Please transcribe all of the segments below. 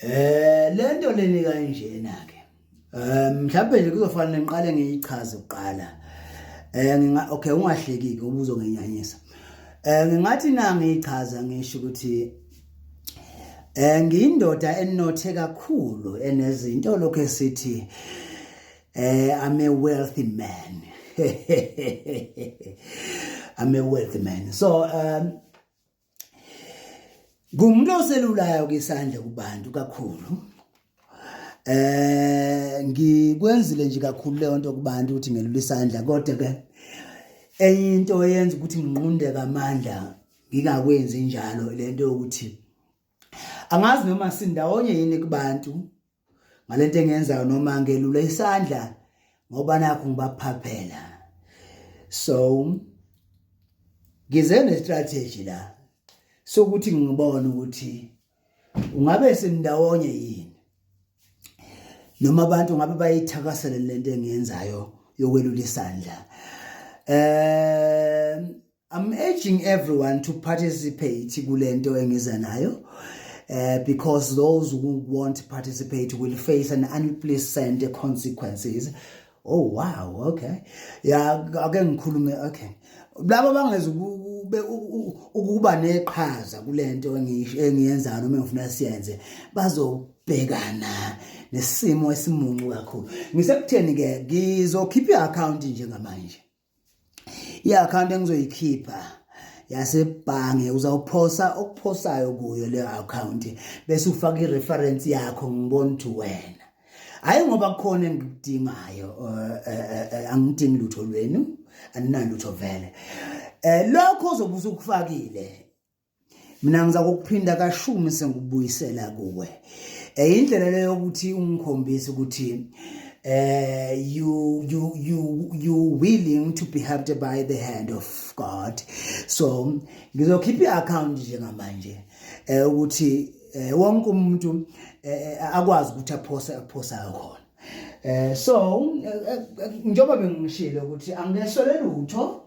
Lento leni kanjena ke. Mhlawumbe nje kuzofanele ngiqale ngiyichaze kuqala. Nginga okay, ungahleki ke, ubuzo ngenyanyisa. Ngingathi na ngiyichaza ngisho ukuthi ngiyindoda enothe kakhulu, enezinto, lokho esithi I'm a wealthy man. I'm a wealthy man. So ngumuntu oselulayo ke isandla kubantu kakhulu. Ngikwenzile nje kakhulu leyo nto kubantu ukuthi ngelula isandla, kodwa ke enye into eyenza ukuthi nginqunde kamandla ngingakwenzi njalo lento yokuthi angazi noma sindawonye yini kubantu ngalento engiyenzayo, noma ngelula isandla ngoba nakho ngibaphaphela. So ngize ne-strategy la sokuthi ngibone ukuthi ungabe sindawonye yini noma abantu ngabe bayithakasele lento engiyenzayo yokwelula isandla. I'm urging everyone to participate kulento engiza nayo because those who won't participate will face an unpleasant consequences. Oh wow, okay. Ya, ake ngikhulume, okay. Labo bangeza ukuba neqhaza kulento engiyenzayo noma engifuna siyenze bazobhekana nesimo esimuncu kakhulu. Ngisekutheni ke, ngizokhipha i-account njengamanje. I-account engizoyikhipha yasebhange, uzawuphosa okuphosayo kuyo le account bese ufaka i-reference yakho, ngibona ukuthi wena, hayi ngoba kukhona engikudingayo, angidingi lutho lwenu, aninalutho vele. Lokho ozobe usukufakile, mina ngiza kukuphinda kashumi sengikubuyisela kuwe. Indlela leyo ukuthi ungikhombise ukuthi you willing to be helped by the hand of God. So ngizokhipha i-account njengamanje ukuthi wonke umuntu akwazi ukuthi aphose akuphosayo khona. So njengoba bengishilo ukuthi angeswele lutho,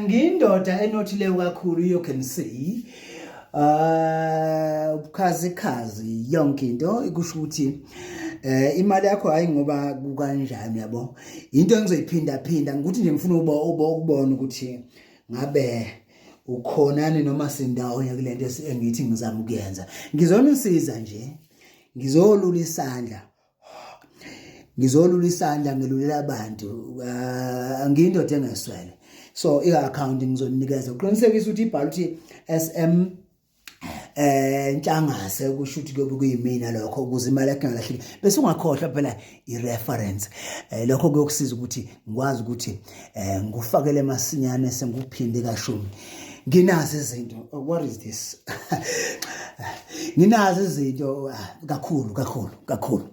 ngiyindoda enothileyo kakhulu, you can see ubukhazikhazi, yonke into ikusho ukuthi imali yakho, hayi ngoba kukanjani, yabo, into engizoyiphinda phinda ngikuthi nje ngifuna ukuba ukubona ukuthi ngabe ukhonani noma sindawonye kulento engithi ngizama ukuyenza. Ngizonisiza nje, ngizolula isandla, ngizolula isandla, ngelulela abantu. Ngiyindoda engeswele. So i-account ngizonikeza, uqinisekisa ukuthi ibhala ukuthi SM Ntshangase, kusho ukuthi kuyobe kuyimina lokho, ukuze imali yakhe ingalahleki. Bese ungakhohlwa phela i-reference. Lokho kuyokusiza ukuthi ngikwazi ukuthi ngikufakele masinyane sengikuphinde kashumi. Nginazo izinto. What is this? Nginazo izinto kakhulu kakhulu kakhulu.